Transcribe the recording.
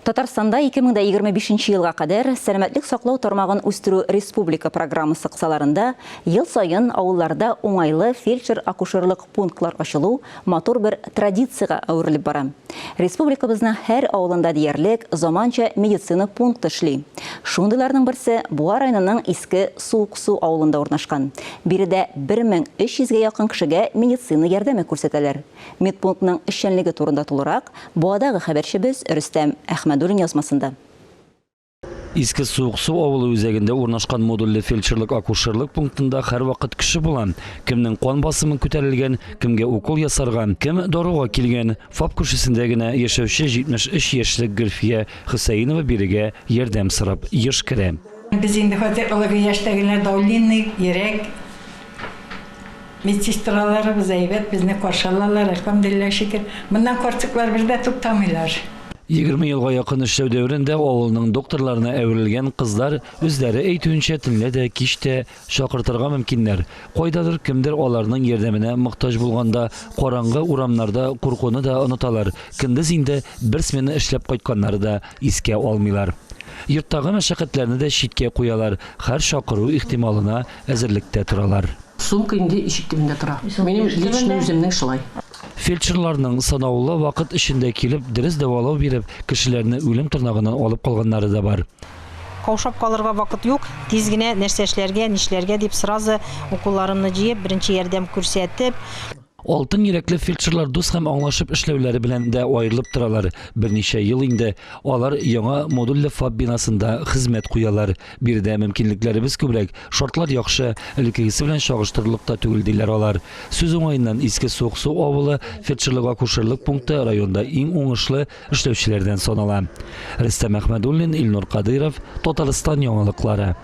Татарстанда 2025 елга кадәр сәламәтлек саклау тармагын үстерү республика программасы кысаларында ел саен авылларда уңайлы фельдшер-акушерлык пунктлар ачылу матур бер традициягә әверелеп бара. Республикабызның һәр авылында диярлек заманча медицина пункты эшли. Шундыйларның берсе Буа районының Иске Суыксу авылында урнашкан. Биредә 1300 гә якын кешегә медицина ярдәме күрсәтәләр. Медпунктның эшчәнлеге турында тулырак Буадагы хәбәрчебез Рөстәм Әхмәдуллин язмасында. Иске Суыксу авылы үзәгендә урнашкан модульле фельдшерлык-акушерлык пунктында һәрвакыт кеше була. Кемнең кан басымы күтәрелгән, кемгә укол ясарга, кем даруга килгән. ФАП күршесендә генә яшәүче 73 яшьлек Гөлфия Хөсәенова бирегә ярдәм сорап еш керә. Без инде хәзер олы яшьтәгеләр давление, йөрәк Медсестраларыбыз әйбәт, безне каршы алалар, әлхәмдүлилләһ шөкер. Моннан карчыклар бер дә туктамыйлар. 20 елга якын эшләү дәверендә авылның докторларына әверелгән кызлар, үзләре әйтүенчә, төнлә дә, кич тә чакыртырга мөмкиннәр. Кайдадыр кемдер аларның ярдәменә мохтаҗ булганда, караңгы урамнарда куркуны да оныталар, көндез инде бер смена эшләп кайтканнары да искә алмыйлар. Йорттагы мәшәкатьләрне дә читкә куялар, һәр чакыру ихтималына әзерлектә торалар. Сумка инде ишек төбендә тора. Минем лично үземнең шулай. Фельдшерларның санаулы вакыт эчендә килеп, дөрес дәвалау биреп, кешеләрне үлем тырнагыннан алып калганнары да бар. Каушап калырга вакыт юк, тиз генә нәрсә эшләргә, нишләргә дип сразу уколларымны җыеп, беренче ярдәм күрсәтеп. Алтын йөрәкле фельдшерлар дус һәм аңлашып эшләүләре белән дә аерылып торалар. Берничә ел инде алар яңа модульле ФАП бинасында хезмәт куялар. Биредә мөмкинлекләребез күбрәк, шартлар яхшы, элеккегесе белән чагыштырырлык та түгел, диләр алар. Сүз уңаеннан, Иске Суыксу авылы фельдшерлык-акушерлык пункты районда иң уңышлы эшләүчеләрдән санала. Рөстәм Әхмәдуллин, Илнур Кадыйров, Татарстан яңалыклары.